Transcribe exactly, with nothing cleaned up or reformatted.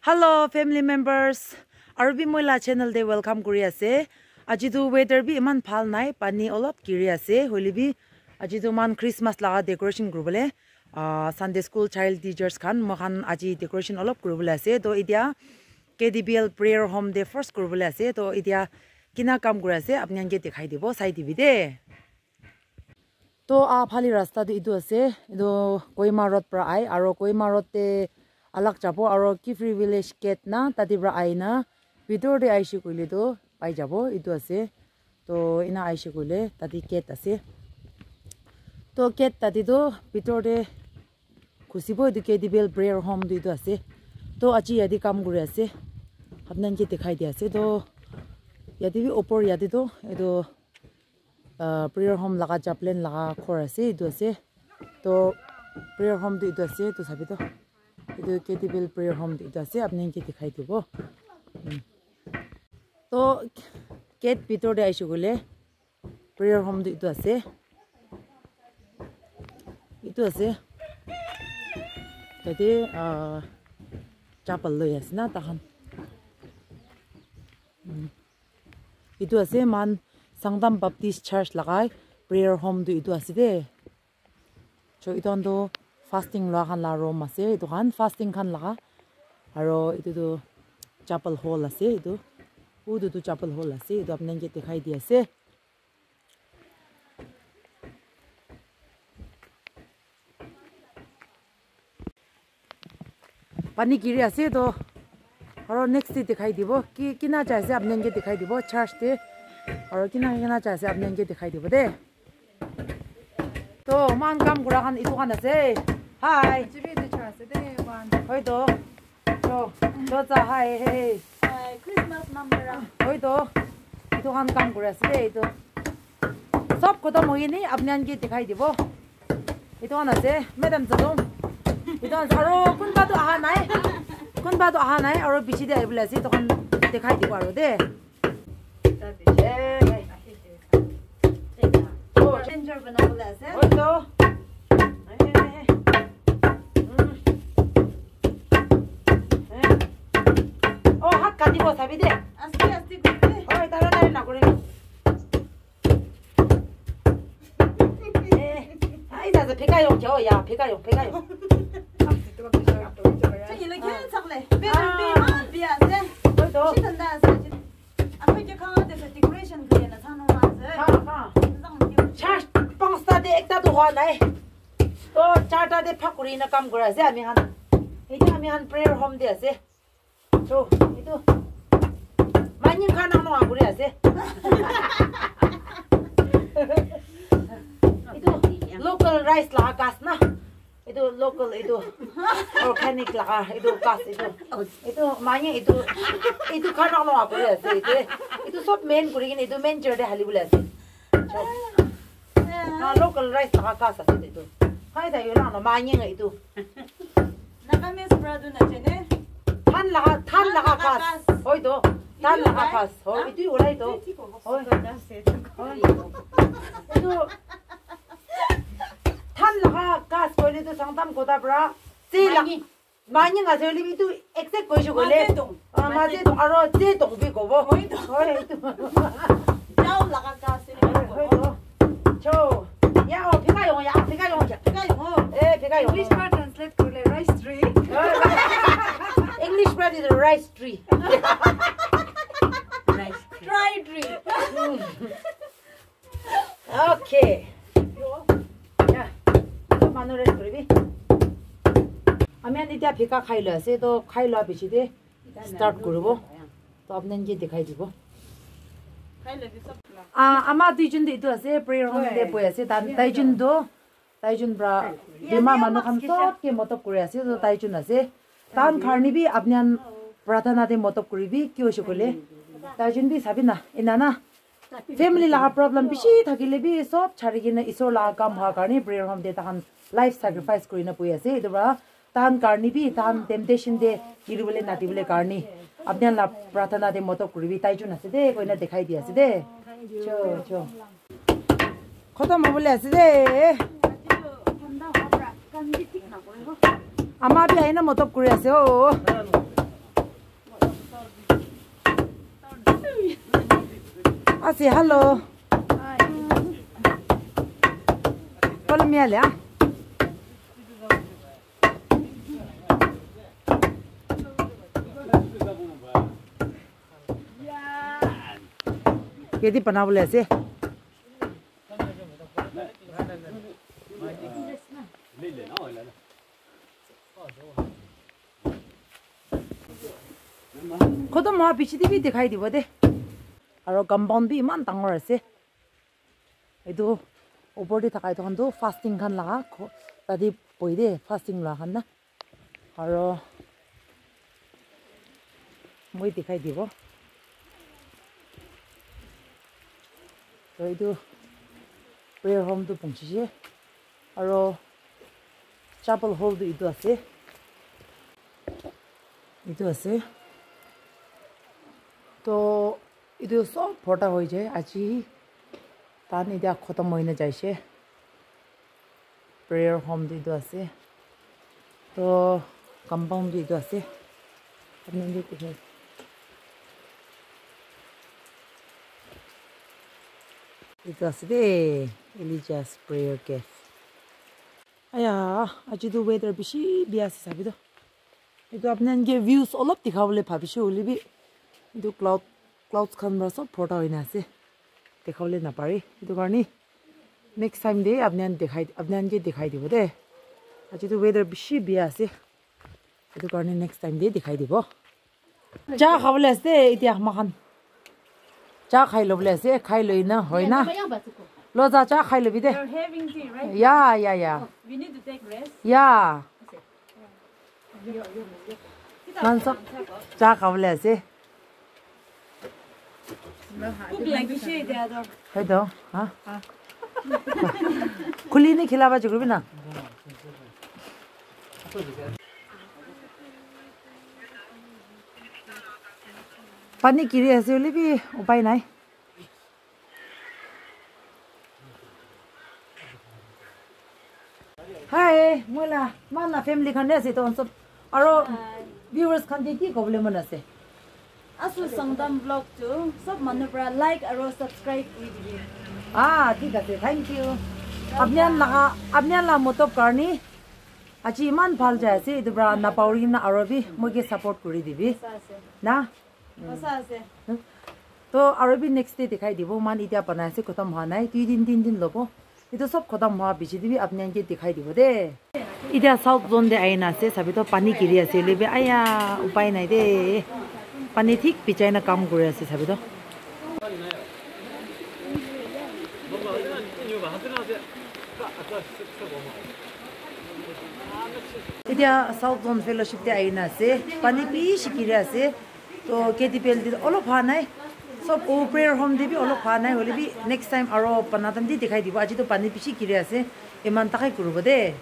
Hello family members, aru bi moi la channel te welcome kuri ase. Aji tu weather bi iman bhal nai, pani olop giri ase, hoile bi aji tu man Christmas laga decoration kuribole, ah, Sunday school child teachers khan, moi khan aji decoration olop kuribole ase. To itia K D B L prayer home te first kuribole ase. To itia kina kam kuri ase, apni khan ke dikhai dibo, sai dibi de. To ah phali rasta tu etu ase, etu Kohima road para ai, aro Kohima road te alak jabo, aro Kiphire village gate na tate para ai na bitor te aishe koile tu pai jabo, etu ase. To ena aishe koile tate gate ase. To gate tate tu bitor te ghusibo, etu K D B L prayer home tu etu ase. To aji yate kam kuri ase, apni khan ke dikhai di ase. To yate bi upor yate tu etu ah, prayer home laga chaplain laga ghor ase, etu ase. To prayer home tu etu ase, etu sabi to. Etu K D B L prayer home tu etu ase, apni ke dikhai dibo. Hmm. To gate bitor te aishe koile prayer home tu etu ase. Etu ase. Tate, ah, chapel loi ase na takhan. Hmm. Etu ase man Sangtam Baptist Church laga prayer home tu etu ase de. So etu khan tu fasting lua khan la room ase, etu khan fasting khan laga. Aro etu tu chapel hall ase etu. Utu tu chapel hall ase, etu apni khan ke dikhai di ase. Pani giri ase to. Aro next te dikhai dibo. Ki, kina jai ase apni khan ke dikhai dibo. Church te. Aro kina, kina jai ase apni khan ke dikhai dibo de. To, man kam kura khan etu khan ase. Hi. Chibi etu cha ase de, one. Hoi to. To, to cha, hi, hey, hey. Hi, Christmas number ah. Hoi to. Etu khan kam kuri ase de, etu. Sob khotom hoye ni, apni khan ke dikhai dibo. Etu khan ase, madam jadon. Etu khan ase, aro kunba tu aha nai. Kunba tu aha nai, aro bichi de ahibole ase, etu khan dikhai dibo aro de. Messenger banabole ase. Hoi to. Oh, hat katibo sabi de. Aste aste kuri de. Hoi, tara tara nakuribi. Eh, ai, za, za, phika yong, jao, ya, phika yong, phika yong. Chang yile kya chakle? Be, be, be, ma, be ase. Hoi to. Shi thanda ase. Ape ke kha de decoration ke na thano ma ase. Kha, kha. Zang kyu. Church pansta de ekta tu hoa nai. To charta de phak kuri na kam kura ase ami khan. Etu ami khan prayer home de ase. So, etu. Manying khan ang nong aguri ase. Etu local rice laga ghas na. Etu local, etu organic laga, etu ghas, etu. Etu manying, etu, etu khan ang nong aguri ase, etu. Etu sob main kuri kene, etu main chair te hali bole ase. So, na local rice laga ghas ase etu. Khai da yo na, no manying etu. Nagamese pra tu na chene. Than laga, than laga ghas. Hoi to. Than laga ghas. Hoi, etu ulai to. Hoi. Hoi. Etu than laga ghas koile tu Sangtam kotha pra. Se la. Manying ase hoile bi etu exact koise koile. Maze dong. Ah, maze dong. Aro je dong bi kobo. Hoi to. Hoi, etu. Jao laga ghas ase. Hoi to. Cho. Ya, oh, phika yong, ya, phika yong, ya. Phika yong. Eh, phika yong. English pra translate kurle rice tree. English pra is rice tree. Rice tree. Dry tree. Okay. Ya. Manu rest koribi. Ami ani tia phika khai lo ase, to khai lo bishi de start koribo. To apni ke dikhai dibo. Ah, ama duijon de etu ase, prayer home de boi ase. Tan, taijun do, taijun pra bimar manu khan sob ke motop kuri ase, to taijun ase. Tan karni bi apni an pratana de motop kuri bi, kyo hoise koile. Taijun bi sabi na, ena na. Family laga problem bishi thakile bi sob chari kena Isor laga kam hoa karne prayer home te tahan life sacrifice kurina boi ase. Etu para tahan karne bi tahan temptation te giribole nadibole karne apni khan la pratana te motop kuribi, taijun ase de koina dikhai di ase de. Cho, cho. Khotom hobole ase de. Ama bi ahina motop kuri ase o. Ase, hello. Follow me, ale, ah. Yate banabole ase. Khotom hoa piche te bi dikhai dibo de. Aro compound bi eman dangor ase. Etu opor te thaka etu khan tu fasting khan laga kho-, tate bohi de fasting loa khan na. Aro moi dikhai dibo. To etu prayer home tu punchise. Aro chapel hall tu etu ase. Etu ase. To etu sob bhorta hoi jai. Aji tan etia khotom hoi na jaise. Prayer home tu etu ase. To compound tu etu ase. Apni khan ke dikhe. Etu ase de, Elijah's Prayer Cave. Aya, aji tu weather bishi bia ase sabi to. Etu apni khan ke views olop dikhabole bhabise hoile bi, etu cloud, clouds khan para sob bhorta hoina ase. Dikhabole napare. Etu karne next time te apni khan dikhai, apni khan ke dikhai dibo de. Aji tu weather bishi bia ase. Etu karne next time te dikhai dibo. Cha khabole ase de, etia moikhan. Cha khai lobole ase, khai loi na, hoi na. Lo ja, cha khai lobi de. You're having tea, right? Ya, ya, ya. Oh, we need to take rest. Ya. Okay. Moikhan sob cha khabole ase. Bhuk lagise etia to. Hai to, ha? Khuli ni khilaba chukru bi na. Pani giri ase hoile bi upai nai. Hi, moi la, moi la family khan de ase to sob. Aro viewers khan ke ki kobole mon ase? Asu Sangtam vlog tu sob manu para like aro subscribe kuri dibi. Ah, thik ase. Thank you. Apni khan laga, apni khan la motob karni aji iman bhal jai ase. Etu para napauri na aro bi moi ke support kuri dibi. Sa ase. Na? Hosa ase. To aro bi next day dikhai dibo, moikhan etia banai ase, khotom hwa nai, dui din, tin din lobo. Etu sob khotom hwa piche te bi apni khan ke dikhai dibo de. Etia south zone te ahi na ase, sabi to pani giri ase, hoile bi aya, upai nai de. Pani thik bichai na kam kuri ase, sabi to. Etia south zone fellowship te ahi na ase, pani bishi giri ase. To K T P L te olop bhal nai. Sob o prayer home te bi olop bhal nai, hoile bi next time aro bana time te dikhai dibo. Aji to pani bishi giri ase. Iman takai kuribo de.